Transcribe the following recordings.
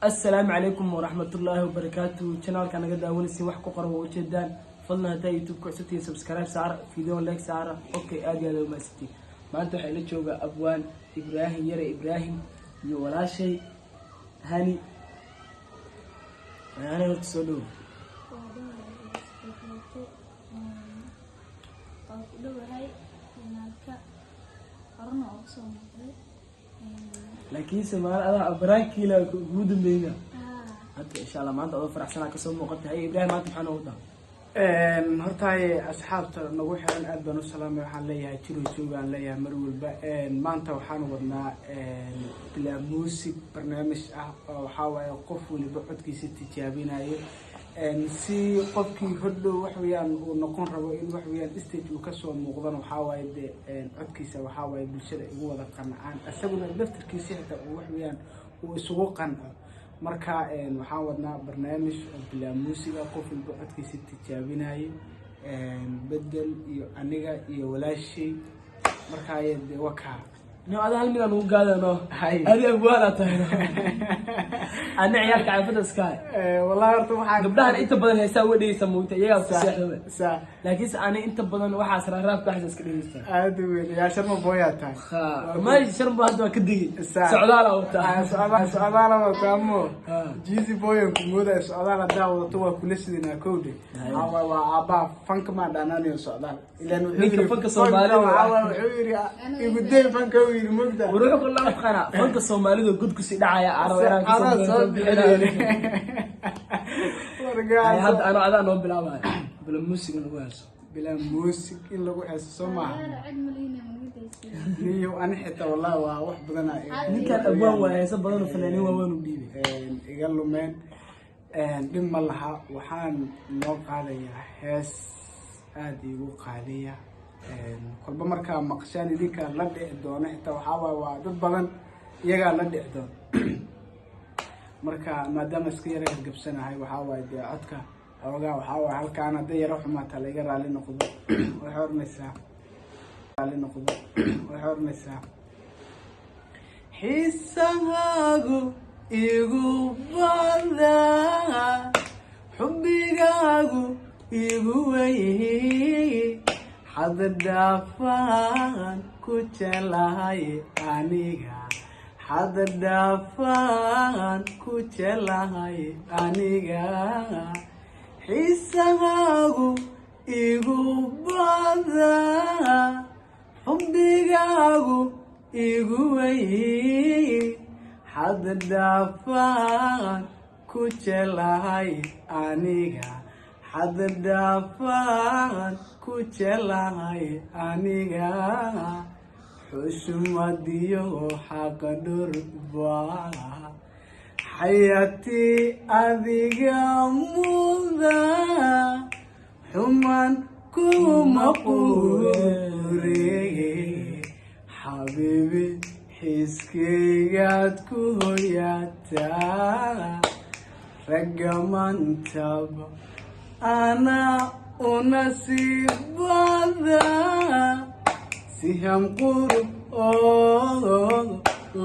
Assalaamu calaykum waraxmatullaahi wabarakaatu. Channelka naga daawanaysiin wax ku qoran waa ujeedaan. Fadlan haddaa YouTube ku cusubtihiin, subscribe saara, video like saara. Okay, aad iyo aad umahadsantiin. Maanta waxaa ila jooga abwaan Ibraahim Yare Ibraahim iyo walaashay Hani. Hani, horta soo dhow. Waa ku dhowahay channelka, horena oo soo noqday. Laakiinse maal adaa baraankiila kugu dambeyna. Hadda insha Allah maanta adoo faraxsanaa kasoo muuqata. Haye Ibraahim, maanta maxaa noogu daa? Hortaaye, asxaabta nagu xiran aad baan u salaamay. Waxaan leeyahay jiro joogaan leeyahay mar walba. Maanta waxaan wadnaa bilaa music barnaamij ah oo waxaa waaye qof waliba codkiisa tijaabinayo, si qofkii hodhow wax weeyaan uu noqon rabo in wax weeyaan stage uu kasoo muuqdana, waxaa waaye de codkiisa waxaa waaye bulshada igu wada qancaan, isaguna laftirkiisa xitaa uu wax weeyaan uu isugu qanco. Marka waxaan wadnaa barnaamij oo bilaa muusiga, qof walba codkiisa tijaabinayo, Bedel iyo aniga iyo walaashay. Markaa de wakaa. No, ada hal midaan ugu gaadano. Hay. Adi abwaanaa tahay, ana ciyaalka caafada iska hay. Wallahi horta waxaa Gabdhahan inta badan heesaa uga dhegeysa moogta, iyagaa ku seexdaba. Sa. Laakiinse ani inta badan waxaas raaraabka waxaas iska dhegeysta. Aada weyn yaa Sharma Boyaa tahay. Ha, ma Sharma, hadda waa ka degi. Socdaala wataa. Socdaal, socdaala wataa mo. Ha. Jiisi Boyan ku moodaya. Socdaal haddaa wadato waa kula sidinaa kowde. Hay. Waxaa waa aabbaha fanka maa dhaanaanayo Socdaal ilaan wuxuu Ninka yiri fanka Soomaalida waxaa waaye, wuxuu yiri igu day fanka uu yiri mugda. War wuxuu kula taqaanaa fanka Soomaalida god ku sii dhacaya arabo inaan kasoo Anaa soo bixinayo. Wargaa. Hay, hadda ano adaa noo bilaabayo bila music lagu heeso. Bilaa music in lagu heeso soo maaha? Cid malina magidaysa. Niyo ani xitaa wallahi waa wax badana. Ninkan abwaan waa, heeso badan oo fanaaniin waaweyn u dhiibay. Iga lumeen, dhib ma laha. Waxaan noo qaadayaa hees aada iigu qaaliya. Kolba markaa maqshaan idinkaa la dhici doono, xitaa waxaa waaye waa dad badan iyagaa la dhici doono. Marka maadaama iska yara hargabsanahay, waxaa waaye dee codka xoogaa waxaa waaye halkaan hadday yaro xumaataa laiga raali noqdo. Waxay oranaysaa, raali noqdo, waxay oranaysaa: xiisahaagu igu badaa, xubbigaagu igu wey, xaddhaafaan ku jeclahay aniga, xaddhaafaan ku jeclahay aniga, xiisahaagu igu badaa, xubbigaagu igu wey, xaddhaafaan ku jeclahay aniga, xaddhaafaan ku jeclahay aniga, xushmadiyo xaqa dhurba xayaati adiga muda, xumaan kuma quure, xabiibi xiiskaygaad ku hoyataa, ragga mantaba anaa u nasiibada, siham qurub oo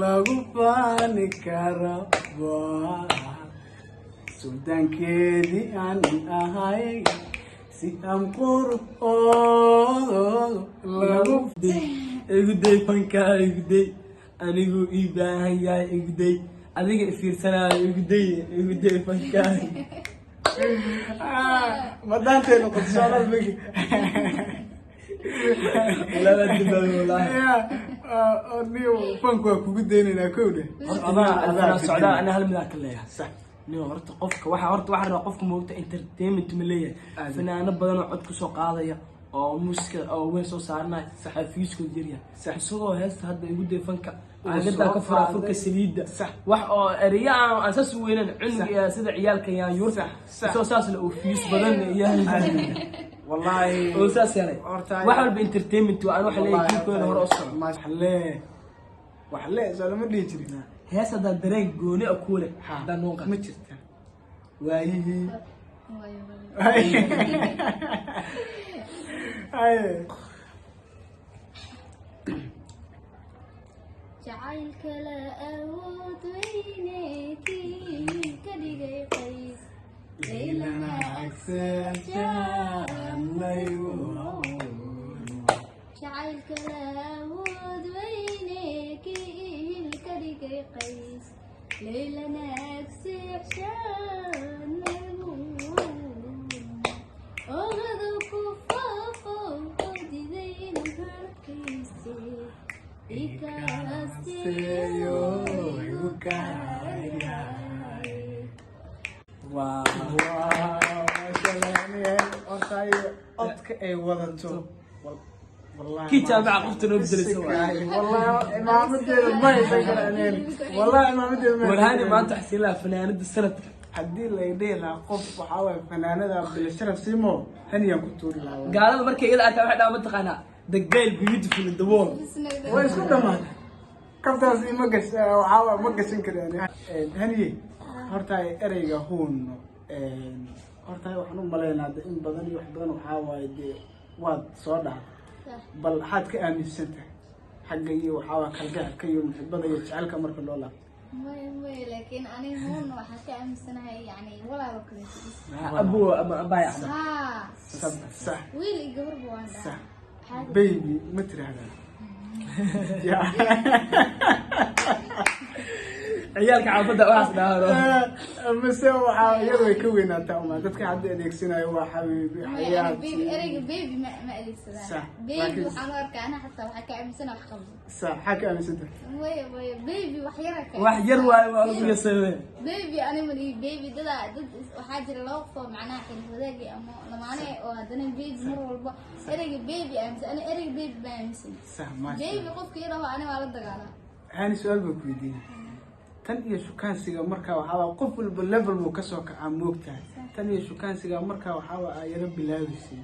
lagu faani karaba, suldaankeedii aan ahay, siham qurub oo lagu Igu day fanka, igu day, anigu ii baahan yahay, igu day, adiga ifiirsanaayo, igu day, igu day fanka. Madaanteenu qodsoonad migi. Laba dibaab wallaahi. Niyo fanku waa kugu daynaynaa kowdhe. Horta socdaa ana hal midaan ka leeyahay. Sax. Niyo horta qofka waxa horta waxaa rabaa qofka moogta entertainment ma leeyahay. Aad. Fanaano badan oo cod kusoo qaadaya oo muusiga oo weyn soo saaranaya xafiiskooda yaryahay. Sax. Isagoo heesta hadda igu day fanka Uu caagadaa soo ka furaa qaaday. Furka saliidda. Sax. Wax oo ereya aan saas u weynan cunuga sida ciyaalka yaanyuurta. Sax. Isagoo saas le oo fiis badan iyo Wallaahi oo saas helay. Horta wax walba entertainment waa aan waxa leeyahay jiilkooda hore u socdo. Waxle waxle soo lama dhihi jirin. Hees haddaa dareen gooni ah kuu leh Ha. haddaa noon Ma jirta waayihii? Waayo. Haye. Jacaylka la awood weyne kii Wanaag seexshaanagu ogadu ku faafo diday inuu harkayse ikaasteeyo igu kaaya. Waa Wow, maasha Allah, yani horta ay codka ay wadato wallahi. Kii jaamaca qofta noo bedelaysa waay. Wallahi imaamadeeda ma haysan karaan, wallahi imaamadeeda ma haysan Warhani karaan. Maanta waxaa siin lahaa fanaanada sanadka. Haddii la dhihi lahaa qof waxaa waaye fanaanada Bilsharaf Simo, Haniyaan ku tuuri lahaa. Gaalada markay iyada arkaan waxay dhahaan, mataqaanaa, "The girl beautiful in the world." Way isku dhamaatay kabtaas ima gash, waxaa waaye ma gashan karaan. Haniye, horta ereyga huuno, horta waxaan u malaynaa de in badan iyo wax badan waxaa waaye dee waad soo dhahday, bal waxaad ka aaminsan tahay xagga iyo waxaa waa kalgacalka iyo muxibada iyo jecelka marka loo laabto? Maya, maya, laakiin aniga huun waxaa ka aaminsanahay yani walaalo kaleeto. Abu ama abaay axmed. Haa. Sax. Wiil iyo gabarba waan Sax. dhahaa. Caadi. Baby ma tirahdaan ya? Ciyaalka xaafadda waxaas dhahaan. Mise waxaa iyadu way ka weynaataa uma dadka hadda adeegsanayo waa xabiibi. Maya, aniga baby, xayaati. Ereyga baby ma adeegsadaan. Sax. Baby waxaan u arkaa ana xataa waxaa ka aaminsanahay wax qabdo. Sax, maxaa ka aaminsantahay? Maya, maya, baby wax yara ka Wax yar waayo, waa lagu yaseeye. Baby ani ma dhihi baby. Dadaa dad waxaa jira laba qof oo macnaha xiriir wadaagi ama lamaane oo haddana baby mar walba ereyga baby aaminsan. Ani ereyga baby ma aaminsan. Sax, maasha. Baby qofka yaraho ani waa la dagaalaa. Hani, su-aal baan ku weydiinay. Tan iyo shukaansiga marka waxaaba qof walba level buu kasoo kacaa, moogtahay? Tan iyo shukaansiga marka waxaaba aa yaro bilaabaysay,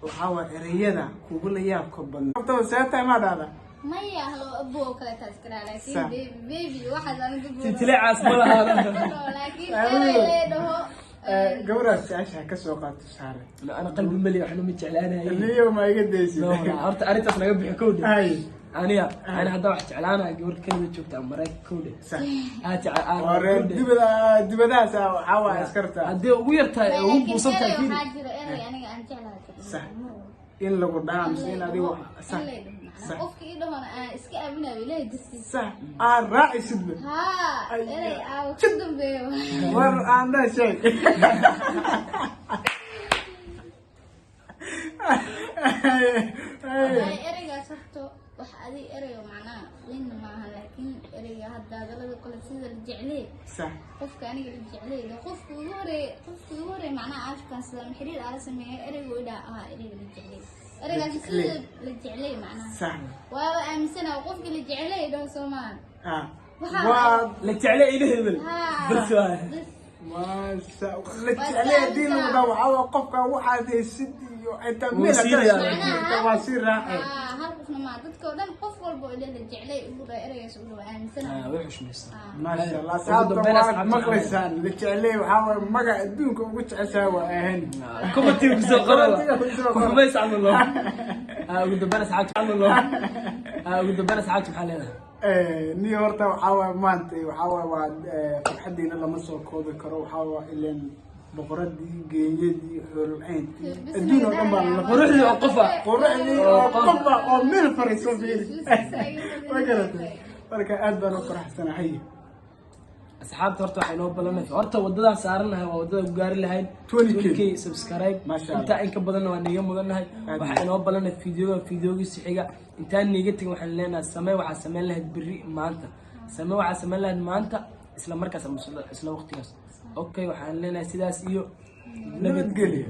waxaaba ereyada kugula yaabka badna horta see tahay maa dhahda? Maya, halo abo oo kale taas karaa, laakiin baby, baby waxaas aniga Titileecaas ma lahaana. Laakiin erey lee dhaho. Gabadhaas su-aasha ha kasoo qaato saare. Ana qalbi mali waxna ma jeclaanayo. Niyo ma iga daysid? No, horta arrintaas naga bixi kowdhe. Ay. Aniga ani haddaan wax jeclaanayo, gabar kaliya joogta ama Maraykanka kowdhe. Sax. Aa jecel. Waa reer dibada, dibadahaas waxaa waa askarta. Haddii ugu yartahay ee ugu Laakiin buusan tahay erey fiiri. Waxaa jira erey aniga aan jeclahay Sax. mar walba. In lagu dhahaa mise in adiga sax. In lay dhaho macnaha Sax. qofka ii dhahona aan iska aaminayo Ilaahay dartiisa. Sax, aad raacisidba. Haa. Ay. Erey aa ka dambeeyo. War aan dha sheeg. Ay, ereygaas horta wax adi ereyga macnaha weynna maaha, laakiin ereyga hadda hadalada kale sida la jecley. Sax. Qofka aniga la jecley, qofka ugu horeey, qofka ugu horeey macnaha aashkan sida ama xiriir aan la sameeyay, ereyga u dhaha ahaa ereyga la jecley, ereygaas jecley. Sida la jecley macnaha waaba aaminsanaha qofka la jecley dhaho soo maaha. Waa La jecle ila hebel. Haa. Bas waay. Bas. Maasha la jeclay haddii lagu dhaho, waxaa waa qofka waxaad haysid iyo xitaa Wuu meel siinayaa. haddaad waa sii raacay. Haa, hal qofna maa, dadka oo dhan, qof walba oo la jecley ugu dhaho ereygaas ugu dhaho aaminsanaha. Way xushmaysaa. Maasha Allah. Ugu Asxaabta dambeyn, waad asxaabta maqlaysaan, la jeclay waxaa waaye magaca adduunka ugu jeceshahay waa ahan. Commentiga kusoo qoro. Commentiga kusoo qoro. Ku xumays camal loo. Ugu dambeyn asxaabta camal loo. Ugu dambeyn asxaabta maxaa leedahay? Ni horta waxaa waaye maanta waxaa waaye waa farxadiina lama soo koobi karo. Waxaa waaye ileen boqoradii, geeyadii, xoololcayntii, adduun oo dhan baa la Quruxdii oo qofa. Quruxdii oo qofa oo meel fariiso, fiiri, ma garatay? Marka aad baan u faraxsanahay. Asxaabta horta waxay noo balanaysa, horta wadadaan saaranahay waa wadada ku gaari lahayn 20K. 20K subscribe. Masha Allah. Intaa in ka badanna waa niiga mudannahay. Aad. Waxaa inoo balanay fiidiyoga fiidiyogiisa xiga. Intaan niiga tegin, waxaan leenahay: samee waxaa sameyn lahayd berri maanta, samee waxaa sameyn lahayd maanta, isla markaas ama isla waqtigaas. Okay, waxaan leenahay sidaas iyo nabadgelyo.